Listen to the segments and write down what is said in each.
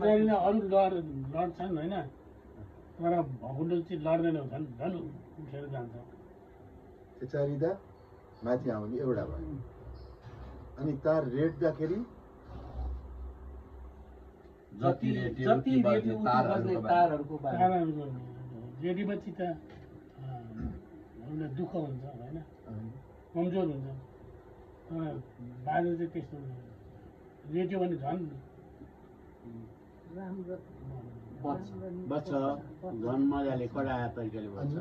अरू लड्छन् होइन, तर भकुण्डो चाहिँ लड्दैन, झन् झन् उठेर जान्छ। चेचारिँदा माथि आउने एउटा भयो। अनि तार रेट्दाखेरि जति रेडियो बज्ने तारहरूको रेडियोपछि त दुःख हुन्छ होइन, कमजोर हुन्छ। बाजा चाहिँ त्यस्तो रेडियो भने झन् बच्छ, झन् मजाले कडा तरिकाले बच्छ।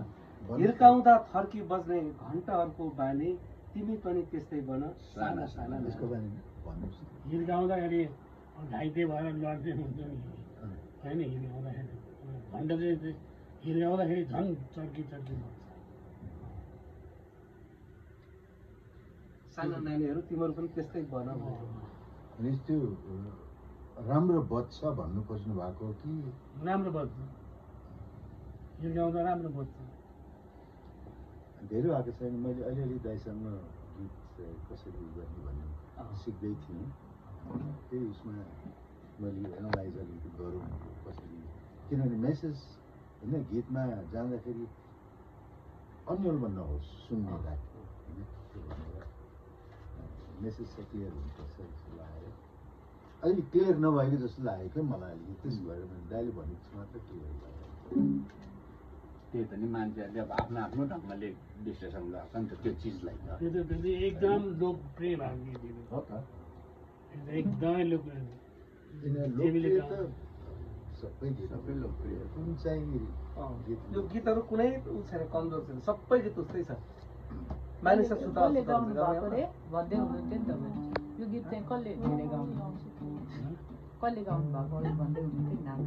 हिर्काउँदा थर्की बज्ने घन्टाहरूको बानी तिमी पनि त्यस्तै बन साना साना। त्यसको बारेमा भन्नुहोस्। हिर्काउँदाखेरि घाइते भएर लड्ने हुन्छ नि होइन, हिर्काउँदाखेरि घन्टा चाहिँ हिर्काउँदाखेरि झन् चर्की बन्छ। साना नानीहरू तिमीहरू पनि त्यस्तै बन। अनि त्यो राम्रो बच्छ भन्नु खोज्नु भएको कि राम्रो बज्छ, हिर्काउँदा राम्रो बज्छ। धेरै भएको छैन। मैले अलिअलि दाइसँग गीत कसरी गर्ने भन्ने सिक्दै थिएँ। त्यही उसमा मैले एनालाइज अलिकति गरौँ कसरी, किनभने मेसेज होइन गीतमा जाँदाखेरि अन्यलमा नहोस् सुन्नेलाई होइन, त्यो भनेर मेसेज चाहिँ क्लियर हुनुपर्छ जस्तो लाग्यो। अलिक क्लियर नभएको जस्तो लागेको थियो मलाई अलिकति, त्यस भएर मैले दाइले भनेको मात्र क्लियर लाग्यो। त्यही त नि, मान्छेहरूले अब आफ्नो आफ्नो ढङ्गले विश्लेषण गर्छ नि त त्यो चिजलाई त। त्यो त एकदम लोकप्रिय भएको गीत हो त, एकदमै लोकप्रिय। लोकप्रिय त सबै गीत लोकप्रिय। कुन चाहिँ गीत यो गीतहरू कुनै उ छैन, कमजोर छैन, सबै गीत उस्तै छ। मानिसहरू कसले गाउनु भएको रे भन्दै हुनुहुन्थ्यो नि तपाईँ। यो गीत चाहिँ कसले धेरै गाउनु, कसले गाउनु भएको अरे भन्दै हुनुहुन्थ्यो नाम।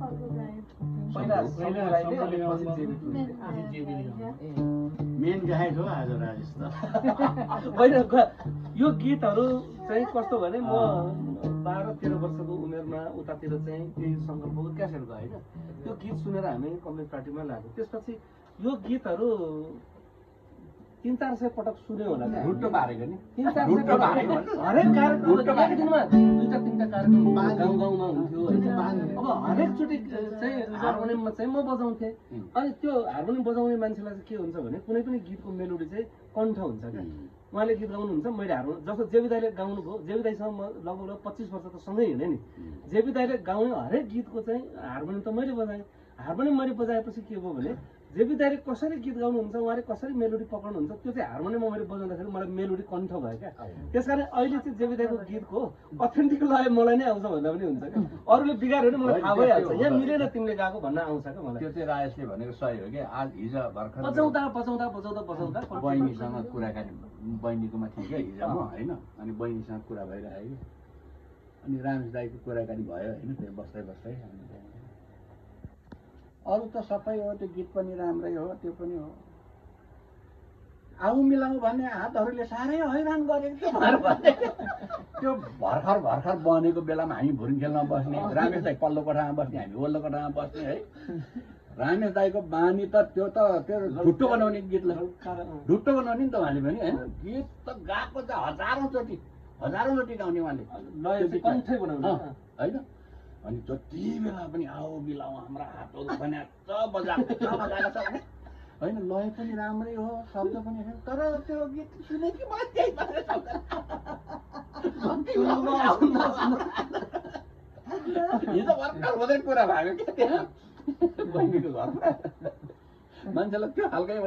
मेन गायक हो आज राजेश त। होइन, यो गीतहरू चाहिँ कस्तो भने म 12-13 वर्षको उमेरमा उतातिर चाहिँ त्यही सङ्कल्पको क्यासेट गयो होइन, त्यो गीत सुनेर हामी कम्युनिस्ट पार्टीमा लाग्यो। त्यसपछि यो गीतहरू 300-400 पटक सुन्यो होला क्या। ढुट्टो पारेको नि, 300-400 पटक हरेक कार्यक्रम एक दिनमा 2-3टा कार्यक्रम गाउँ गाउँमा हुन्थ्यो होइन। अब हरेकचोटि चाहिँ हार्मोनियममा चाहिँ म बजाउँथेँ। अनि त्यो हार्मोनियम बजाउने मान्छेलाई चाहिँ के हुन्छ भने कुनै पनि गीतको मेलोडी चाहिँ कण्ठ हुन्छ क्या। उहाँले गीत गाउनुहुन्छ, मैले हार्मोनियम जस्तो जेबी दाइले गाउनुभयो, जेबी दाइसँग म लगभग 25 वर्ष त सँगै हिँडेँ नि। जेबी दाइले गाउने हरेक गीतको चाहिँ हार्मोनियम त मैले बजाएँ। हार्मोनियम मैले बजाएपछि के भयो भने जेबी दाइले कसरी गीत गाउनुहुन्छ, उहाँले कसरी मेलोडी पक्राउनुहुन्छ, त्यो चाहिँ हार्मोनियममा मैले बजाउँदाखेरि मलाई मेलोडी कण्ठ भयो क्या। त्यस कारण अहिले चाहिँ जेबी दाइको गीतको अथेन्टिक लय मलाई नै आउँछ भन्दा पनि हुन्छ क्या। अरूले बिगाऱ्यो भने मलाई थाहा भइहाल्छ, यहाँ मिलेन तिमीले गाएको भन्न आउँछ क्या मलाई। त्यो चाहिँ राजेशले भनेको सही हो क्या। आज हिजो भर्खर बजाउँदा बहिनीसँग कुराकानी, बहिनीकोमा थिएँ क्या हिजो म होइन, अनि बहिनीसँग कुरा भइरहेको, अनि रामेश दाईको कुराकानी भयो होइन, त्यहाँ बस्दै बस्दै। अरू त सबै हो, त्यो गीत पनि राम्रै हो, त्यो पनि हो। आऊ मिलाउँ भन्ने हातहरूले साह्रै हैरान गरेको त्यो भर्खर बनेको बेलामा हामी भुरिङ खेलमा बस्ने, रामेश दाई पल्लो कोठामा बस्ने, हामी वल्लो कोठामा बस्ने है। रामेश दाईको बानी त त्यो ढुट्टो बनाउने गीतलाई ढुट्टो बनाउने नि त उहाँले पनि होइन। गीत त गाएको त हजारौँचोटि गाउने उहाँले कण्ठै बनाउने होइन। अनि जति बेला पनि आओ मिलाउँ हाम्रा हातहरू बनाएको बजाएको छ भने होइन, लय पनि राम्रै हो, शब्द पनि छैन, तर त्यो गीत सुने कि मलाई त्यही हिजो भर्खर हुँदै कुरा भएको क्या त्यहाँ बहिनीको घरमा। मान्छेलाई त्यो खालकै